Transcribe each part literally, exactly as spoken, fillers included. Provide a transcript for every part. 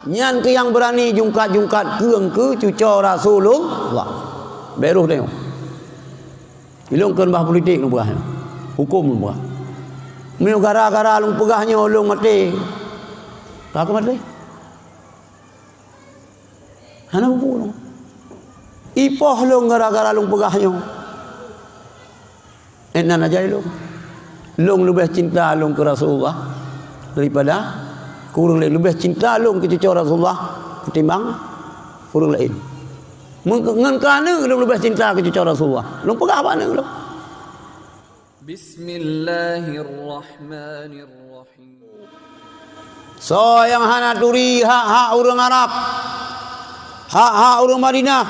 Nyan keuh nyang beurani jungkat-jungkat keueng keu cucoe Rasulullah. Bèk rôh tanyoe. Ilôn kon bah politik lôn peugah nyoe. Hukôm lôn peugah. Meunyoe gara-gara lôn peugah nyoe lôn maté, ka keu maté. Hana peue lôn. Ipoh lôn gara-gara lôn peugah nyoe. Eh, nan aja lôn. Lôn leubeh cinta lôn keu Rasulullah daripada keu ureueng laén. Leubeh cinta lôn keu cucoe Rasulullah ketimbang ureueng laén. Meung-, ngon keu aneuk lôn leubeh cinta keu cucoe Rasulullah. Lôn peugah bak aneuk lôn. Bismillahirrahmanirrahim. Soe nyang hana turi hak-hak ureueng Arab, hak-hak ureueng Madinah,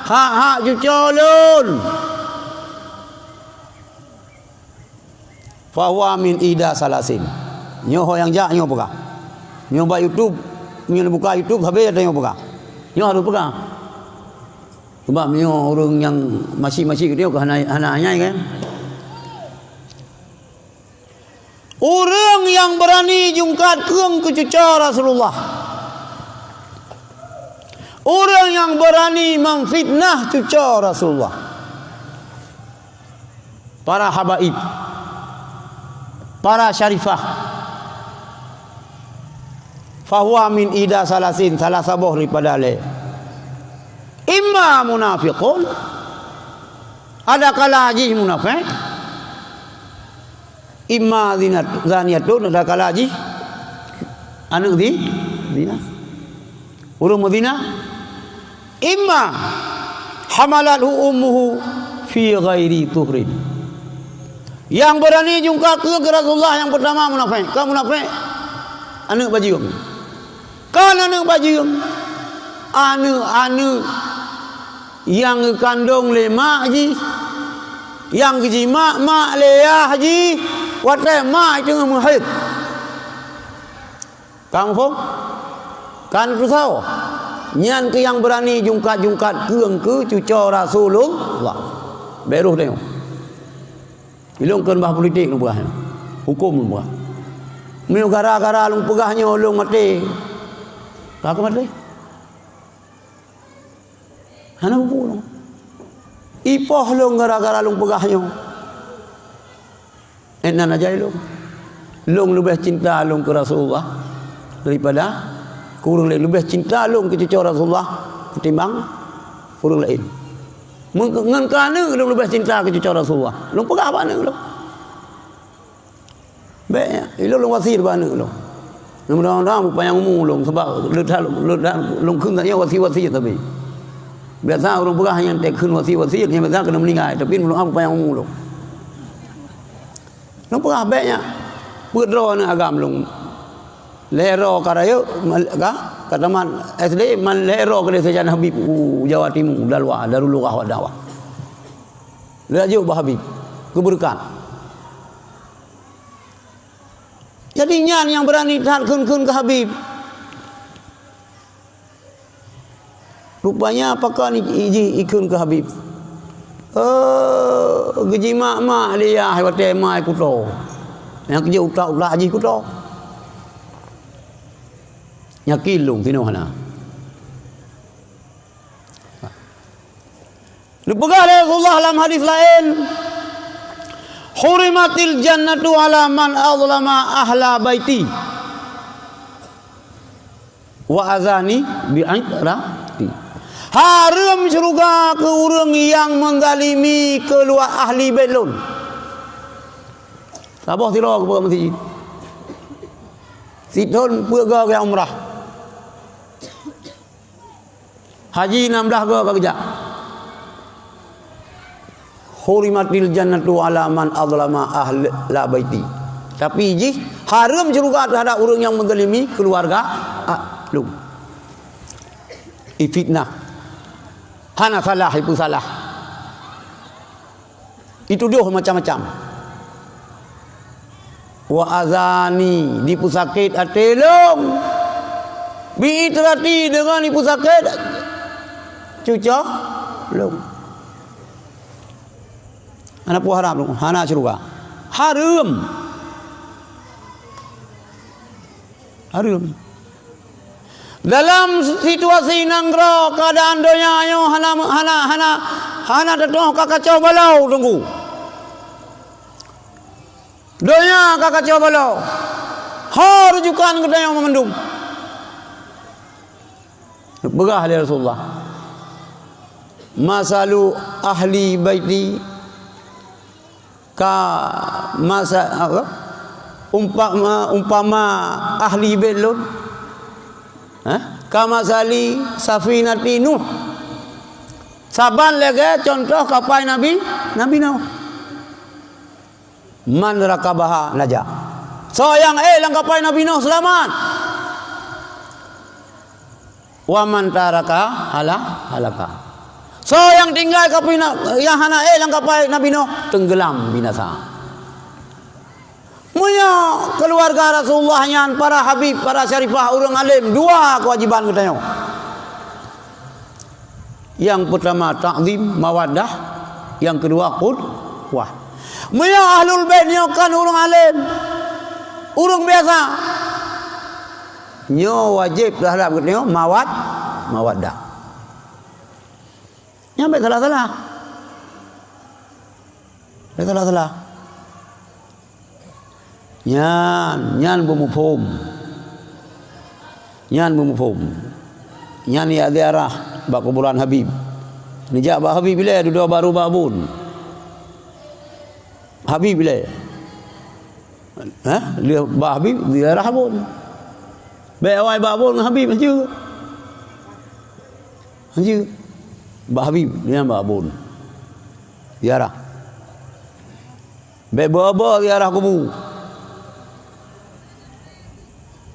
hak-hak cucoe lôn, fahuwa min ihda salasin. Nyoe ho nyang jak nyoe peugah. Nyoe bak YouTube, nyoe buka YouTube, habéh tanyoe peugah. Nyoe harôh peugah. Sebab meunyoe ureueng nyang masyik-masyik geutanyoe ka hana, hana anyai kan? Ureueng nyang beurani jungkat keueng keu cucoe Rasulullah. Ureueng nyang beurani memfitnah cucoe Rasulullah. Para habaib, para syarifah, fahuwa min ihda salasin, salah saboh daripada lhèe. Imma munafiqun, adakala jih munafék, imma zinat-, zaniyatun, adakala jih aneuk zi-, zina. Ureueng meuzina, imma hamalathu ummuhu fi ghairi tuhrin. Nyang beurani jungkat keu Rasulullah nyang peurtama munafék. Kon munafék, aneuk bajeueng. Kon aneuk bajeueng, aneuk-aneuk nyang geukandong lé mak jih, nyang geujimak mak lé yah jih, watèe mak jih teungoh meuhét. Ka muphom? Kan tusoe? Nyan keuh nyang beurani jungkat-jungkat keueng keu cucoe Rasulullah. Bèk rôh tanyoe. Ilôn kon bah politik lôn peugah nyoe. Hukôm lôn peugah. Meunyoe gara-gara lôn peugah nyoe lôn maté, ka keu maté. Hana peue lôn. Ipoh lôn gara-gara lôn peugah nyoe. Eh, nan aja lôn. Lôn leubeh cinta lôn keu Rasulullah daripada keu ureueng laén. Leubeh cinta lôn keu cucoe Rasulullah ketimbang ureueng laén. Meung-, ngon keu aneuk lôn leubeh cinta keu cucoe Rasulullah. Lôn peugah bak aneuk lôn. Bèk, ilôn lôn wasiet bak aneuk lôn. Mudah-mudahan beupanyang umu lôn, sabab lôn that, lôn that, lôn kheun that nyoe wasiet-wasiet tapi. Biasa ureueng peugah nyang teuh kheun wasiet-wasiet, nyang biasa keuneuk meuninggai, tapi mudah-mudahan beupanyang umu lôn. Lôn peugah bèk nyan, peuet droe aneuk agam lôn. Lhèe droe ka rayeuk, ka, ka tamat S D, man lhèe droe keudéh Sajan Habib u Jawa Timu, Dalwa, Darul Lughah wa Da'wah. Lheueh jok bak Habib, keu beureukat. Jadi nyan nyang beurani that kheun-kheun keu Habib. Rupanya pakon i-, i-, jih ikheun keu Habib. Eh, geujimak mak lé yah watèe ma i kuto. Nyang keujeuet utak-utak jih kuto. Yakin lôn sinoe hana. Neupeugah lé Rasulullah lam hadis laén, "Hurimatil jannatu ala man azlama ahla baiti wa azani bi itrati." Hareuem syeuruga keu ureueng nyang meuzalimi keuluwa ahli bèt lôn. Saboh sidroe geupeugah meuseujid. Sithon peuet goe geuya umrah. Haji nam blah goe ka geujak. Hurimatil jannatu ala man azlama ahla baiti. Tapi jih hareuem syeuruga teuhadap ureueng nyang meuzalimi keuluwarga, ah, lôn. Ifitnah. Hana salah, ipeusalah. Itudoh macam-macam. Wa azani, dipeusakét até lôn. Bi itrati, deungon dipeusakét cucoe lôn. Hana peue harab lôn, hana syeuruga. Hareuem. Hareuem. Dalam situasi nyang keudroe, keuadaan donya nyoe hana, hana, hana, hana teutoh ka kacau balau, Teungku. Donya ka kacau balau. Ho rujukan geutanyoe mandum. Peugah lé Rasulullah, "Masalu ahli baiti ka masa-, apa? Umpama, umpama ahli bait lôn, eh, ka masali safinati Nuh." Saban lagée contoh kapai Nabi, Nabi Nuh. "Man rakabaha naja." Soe nyang ék lam kapai Nabi Nuh seulamat. "Wa man tarakaha hala-, halaka." Soe nyang tinggai kapai na-, nyang hana ék lam kapai Nabi Nuh, teunggeulam binasa. Meunyoe keuluwarga Rasulullah nyan, para habib, para syarifah, ureuëng além, dua keuwajéban geutanyoe. Nyang peutama takzim, mawaddah, nyang keudua qudwah. Meunyoe ahlul bait nyoe kon ureuëng além, ureuëng biasa, nyoe wajéb teuhadab geutanyoe mawad-, mawaddah. Nyan bék salah-salah. Bék salah-salah. Nyan, nyan beumuphom. Nyan beumuphom. Nyan jak ziarah bak kuburan Habib. Neujak bak Habib ilée, dudoe bak rubah bun. Habib ilée. Hah? Lheueh bak Habib, ziarah bun. Bék awai bak bun ngon Habib, hanjeuet. Hanjeuet. Bak Habib, nyan bak bun. Ziarah. Bék beu-beu ziarah kubu.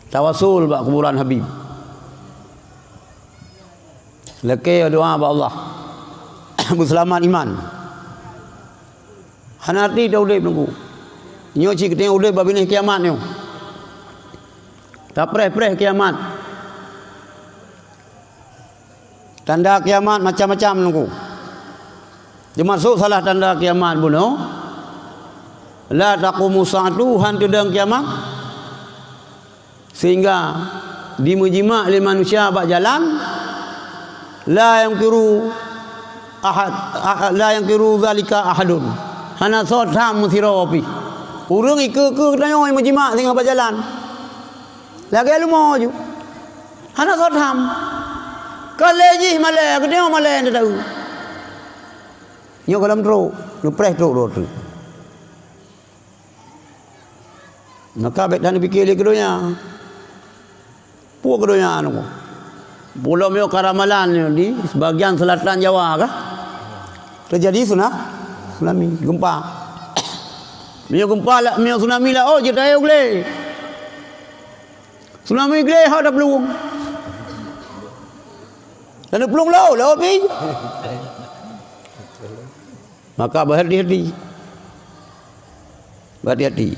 Tawasul bak kuburan Habib. Lakée doa bak Allah. Beuseulamat iman. Hana arti taudeb Teungku. Nyoe cit geutanyoe udeb bak binéh kiamat nyoe. Tapreh-preh kiamat. Tanda kiamat macam-macam Teungku. Teumasok salah tanda kiamat bunoe, la taqumu sa'atu, han teudong kiamat. Sehingga dimeujimak lé manusia bak jalan, la yangkiru ahad, ah, la yangkiru zalika ahadun. Hana soe tham meusidroe pih. Ureuëng ikeue-keue geutanyoe meujimak singoh bak jalan. Lagée leumo ju. Hana soe tham. Ka lé jih malée, geutanyoe malée teuh. Nyoe gohlom trok, neupreh trok droe teuk. Maka bék that neupiké lé keu donya. Peue keu donya nyoe? Buleuen nyoe ka ramalan nyoe di sebagian selatan Jawa kah, teujadi suna-, tsunami, gempa. Meunyoe gempa la-, meunyoe tsunami laôt jeuet tayue glé. Tsunami glé hana plueng. Dan plueng laôt, laôt pi. Maka beuhati-hati. Beuhati-hati.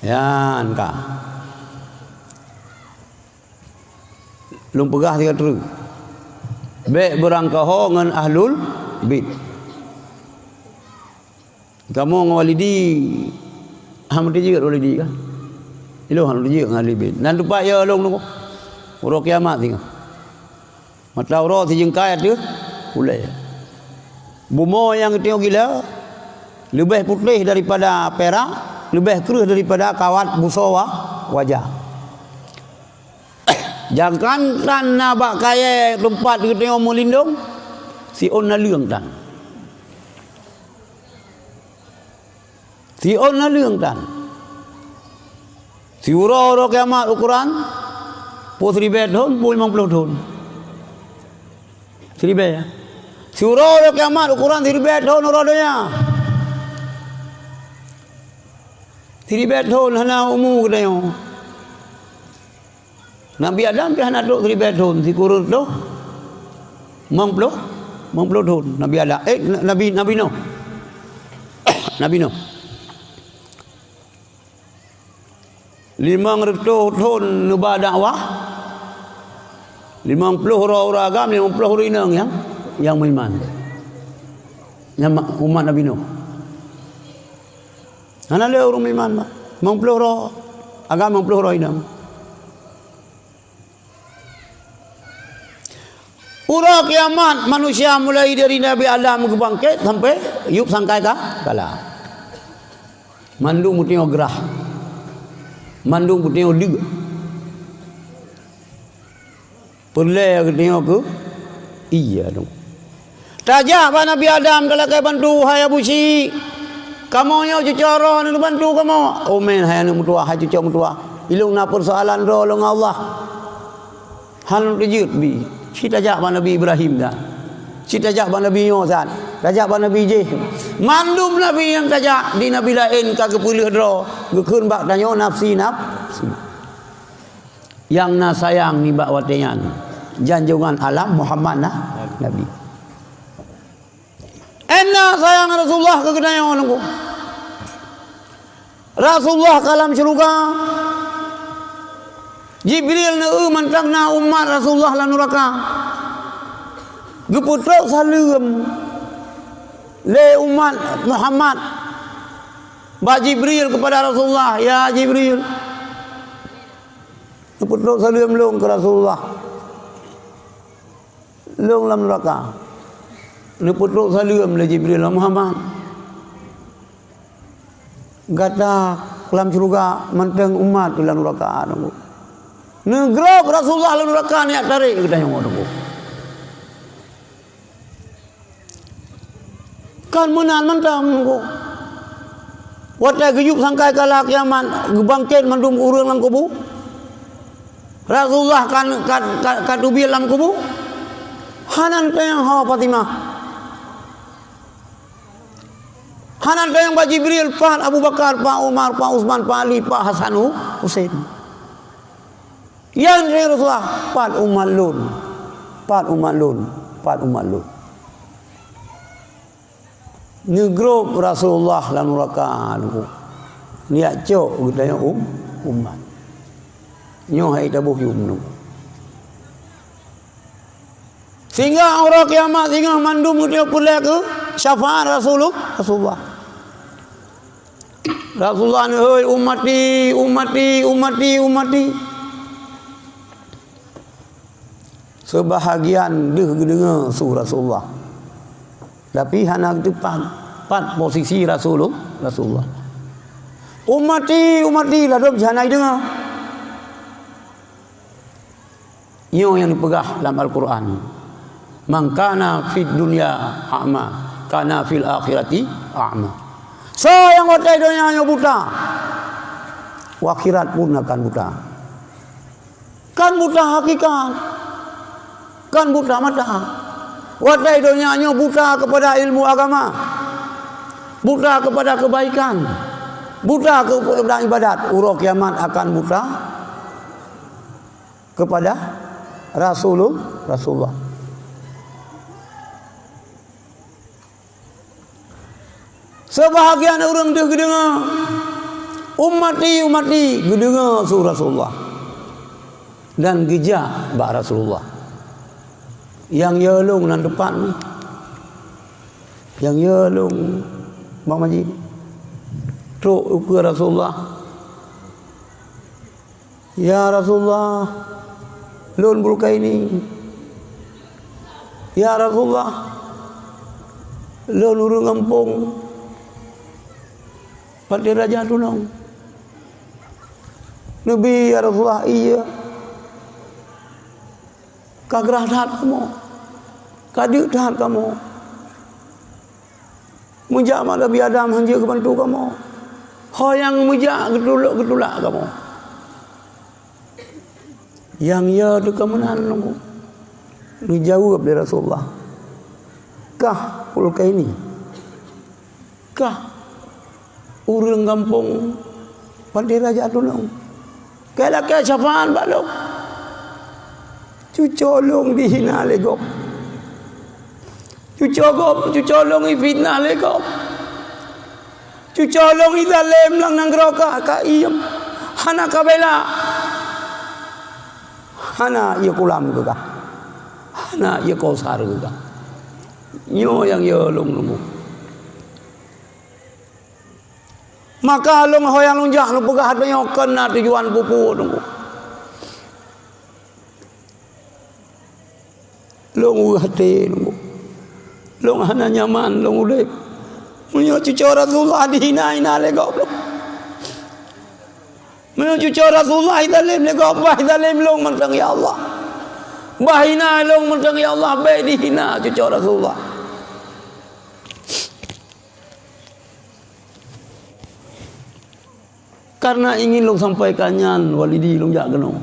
Nyan ka. Lôn peugah sigoe treuk. Bék beurangkaho ngon ahlul bait. Kamoe ngon walidi, han meuteujeut walidi ka. Ilôn han meuteujeut ngon walidi. Nan teumpat ya lôn nunggu. Uroe kiamat singoh. Mata uroe sijeungkai ateueh ulée. Bumoe nyang geutanyoe gila, leubeh putéh daripada pirak, leubeh kreueh daripada kawat busoe wa-, wajah. Jangankan na bak kayée teumpat geutanyoe meulindong, siôn naleueng tan. Siôn naleueng tan. Siuroe uroe kiamat ukoran, peue siribée thon, peue limong ploh thon. Siribée. Siuroe uroe kiamat ukoran siribée thon uroe donya. Siribée thon hana umu geutanyoe. Nabi Adam pih hana trok siribée thon, sikureueng reutôh limong ploh, limong ploh thon Nabi Adam. Eh, Nabi, Nabi Nuh. Nabi Nuh. Limong reutôh thon neuba dakwah, limong ploh uroe ureuëng agam, limong ploh ureuëng inong nyang, nyang meuiman. Nyang ma-, umat Nabi Nuh. Hana lé ureuëng meuiman, limong ploh uroe. Agam limong ploh droe inong. Uroe kiamat, manusia mulai dari Nabi Adam geubangkét sampai yup sangkai ka kala. Mandum geutanyoe grah. Mandum geutanyoe deuk. Peureulée geutanyoe keu iya dong. Tajak bak Nabi Adam talakée bantu, "Hai Abu Syik, kamoe nyoe cucoe droe, neubantu kamoe." "Oh mén, hai aneuk meutuah, hai cucoe meutuah, ilong na peusoalan droe lôn ngon Allah." Han teujeuet bi. Ci tajak bak Nabi Ibrahim dah. Ci tajak bak Nabi nyoe san. Tajak bak Nabi jéh. Mandum nabi nyang tajak di nabi laén ka geupeuleueh droe, geukheun bak tanyoe nafsi-nafsi. Nyang na sayang nibak watée nyan, janjongan alam Muhammad na, Nabi. Enna sayang Rasulullah keu geutanyoe nunggu. Rasulullah ka lam syeuruga. Jibril neu mantong na umat Rasulullah lam nuraka. Geupeutrok saleuem lé umat Muhammad bak Jibril kepada Rasulullah, "Ya Jibril, geupeutrok saleuem lôn keu Rasulullah." Lôn lam nuraka. Neupeutrok saleuem lé Jibril, "Ya Muhammad, gata lam syeuruga mantong umat lam nuraka." Neugrob Rasulullah lam nuraka, neujak tarek geutanyoe nunggu. Kan meunan mantong nunggu. Watée geuyup sangkai kala kiamat, geubangkét mandum ureuëng lam kubu. Rasulullah kan, kan, kan, kan teubiet lam kubu. Hana teueng ho Fatimah. Hana teueng bak Jibril, pat Abu Bakar, pat Umar, pat Utsman, pat Ali, pat Hasan, Husain. Nyang teueng Rasulullah, pat umat lôn. Pat umat lôn. Pat umat lôn. Neugrob Rasulullah lam nuraka nunggu. Neujak cok geutanyoe um-, umat. Nyoe hai taboh yum nunggu. Sehingga uroe kiamat singoh mandum geutanyoe peureulée keu syafaat Rasulullah, Rasulullah. Rasulullah neuhôi, "Ummati, ummati, ummati, ummati." Seubahagian deuh geudeungoe su Rasulullah. Tapi hana geuteupat pat posisi Rasulul-, Rasulullah. "Ummati, ummati," ladôm jih hana jideungoe. Nyoe nyang dipeugah lam Al-Qur'an, "Man kana fid dunya a'ma, kana fil akhirati a'ma." Soe nyang watée donya nyoe buta, u akhirat pun akan buta. Kan buta hakikat, kan buta mata. Watée donya nyoe buta kepada ilmu agama, buta kepada kebaikan, buta kepada ibadat, uroe kiamat akan buta kepada Rasulul-, Rasulullah. Seubahagian ureuëng deuh geudeungoe, "Ummati, ummati," geudeungoe su Rasulullah dan geujak bak Rasulullah. Nyang yue lôn nan teupat nyoe. Nyang yue lôn bak majih. Trok ukeue Rasulullah. "Ya Rasulullah, lôn Dzulkarnain. Ya Rasulullah, lôn ureuëng gampông. Pat lé raja tulông?" "Neubi, ya Rasulullah, iya." "Ka grah that kamoe, ka deuk that kamoe. Meujak bak Nabi Adam hana jeuet geubantu kamoe. Ho nyang meujak geutulak, geutulak kamoe." "Nyang yue teuka meunan nunggu," geujaweueb lé Rasulullah. "Kah Dzulkarnain. Kah ureuëng gampông Pat lé raja tulông. Keu lakée syafaat bak lôn. Cucoe lôn dihina lé gob. Cucoe gob, cucoe lôn jifitnah lé gob. Cucoe lôn jizalém lam nanggroe kah, ka iem. Hana kabela. Hana ie kulam keu kah. Hana ie Kausar keu kah. Nyoe nyang yue lôn nunggu." Maka lôn ho nyang lôn jak lôn peugah tanyoe kon na tujuan peue-peue lôn. Lôn ueh até lôn. Lôn hana nyaman lôn udép. Meunyoe cucoe Rasulullah dihina-hina lé gob lôn. Meunyoe cucoe Rasulullah idalem lé gob, bah idalem lôn mantong ya Allah. Bah hina lôn mantong ya Allah, bék dihina cucoe Rasulullah. Karena ingin lôn sampaikan nyan, walidi lôn jak keunoe.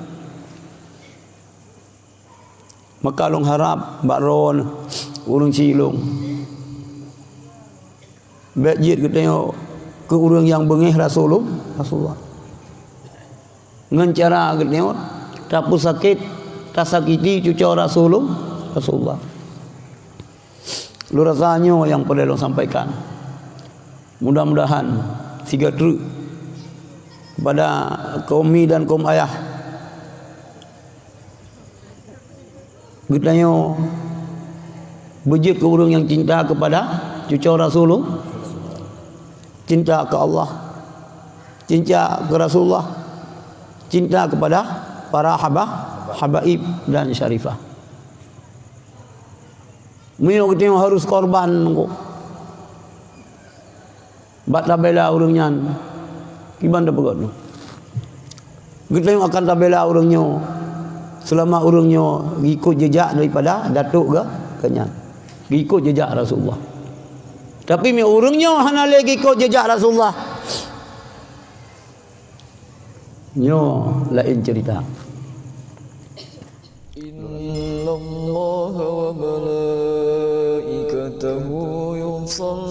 Maka lôn harab bak droeneuh ureuëng syiek lôn, bék jeuet geutanyoe keu ureuëng nyang beungéh Rasulul-, Rasulullah. Ngon cara geutanyoe tapeusakét, tasakiti cucoe Rasulul-, Rasulullah. Lôn rasa nyoe nyang peureulée lôn sampaikan. Mudah-mudahan siga treuk kepada kaum mi dan kaum ayah geutanyoe beujeuet keu ureuëng nyang cinta kepada cucoe Rasulullah, cinta keu Allah, cinta keu Rasulullah, cinta kepada para haba-, habaib dan syarifah. Meunyoe geutanyoe harus korban nunggu bak tabela ureuëng nyan, kiban tapeugah tu. Geutanyoe akan tabela ureuëng nyoe selama ureuëng nyoe geuikot jejak daripada datuk geuh, geuh nyan. Geuikot jejak Rasulullah. Tapi meunyoe ureuëng nyoe hana lé geuikot jejak Rasulullah, nyoe laén cerita. إن الله وملائكته يصلون